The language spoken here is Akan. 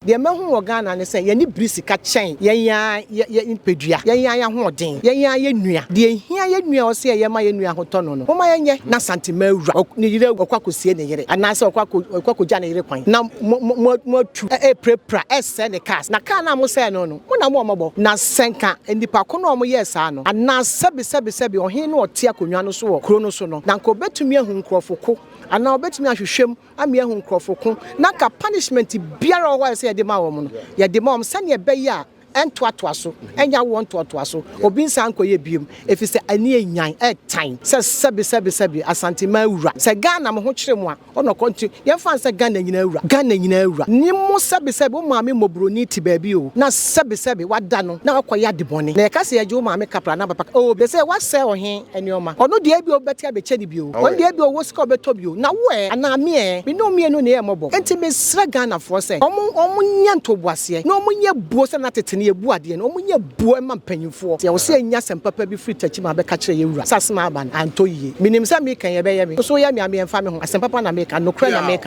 Deɛ mahu wɔ Ghana ne sɛ yɛn ani biri sika kyɛn yɛn ara yɛn nipadua, yɛn ara yɛn ahoɔden, yɛn ara yɛn nua. Deɛ ɛhia yɛn nua a ɔsɛ yɛyɛ ma yɛn nua ho tɔ no no, momma yɛnyɛ. Na Santemaa wura, ne yere awu, ɔkɔ akɔsie ne yere anaasɛ ɔkɔ akɔ ɔkɔ akɔgya ne yere kwan na mo mo mo moatu ɛrepirapira ɛresɛe ne cars. Na car no a mosɛe no no, mo na mowɔ mmɔbɔ. Na sɛ nka nnipa ko no a wɔyɛɛ saa no, anaa sɛbe sɛbe sɛbe ɔhene no a ɔte akonnwa no so wɔ kuro no so no, na anka ɔbɛtumi ahu nkurɔfo ko anaa ɔbɛtumi ahwehwɛ mu ama yɛahu nkurɔfo ko, na anka punishment biara a ɛwɔ hɔ a ɛsɛ sɛ yɛde ma wɔn no, yɛde ma wɔn sɛnea ɛbɛyɛ a ɛntoatoa so, ɛnyɛ awoɔ ntoatoaso, obi nsan nkɔyɛ biom, ɛfiri sɛ ani anyan, ɛtan sɛ sɛbe sɛbe sɛbe Asanteman wura, sɛ Ghana mo ho kyere mo a, ɔna ɔkɔ nti yɛmfa no sɛ Ghana nyinaa wura, Ghana nyinaa wura, ne mo sɛbe sɛbe wo maame mmɔborɔni te baabi o, na sɛbe sɛbe wada no na wakɔyɛ ade bɔne, na yɛka sɛ yɛgye wo maame kapra anaa papa oo, sɛ wasɛe ɔhe nneɛma, ɔno deɛ ebia ɔbɛte abɛkyɛ no bio, ɔno deɛ ebia ɔwɔ sika a ɔbɛtɔ bio, na wo ɛ, anaa me ɛ, me ne wo mmienu na yɛyɛ mmɔbɔ, enti mesrɛ Ghanafoɔ sɛ wɔn wɔn nyɛ ntoboaseɛ na wɔn nyɛ buo sɛ na tete no yɛbu adeɛ no, wɔn nyɛ buo mma mpanyinfoɔ, sɛ ɛwɔ sɛ yɛnya asɛm papa bi firi Techiman bɛka kyerɛ yɛn wura sɛ asɛm a aba no antɔ yie, menim sɛ meka yi ɛbɛyɛ me, wo nso woyɛ me a me ɛmfa me ho, asɛm papa na meka, nokorɛ na meka.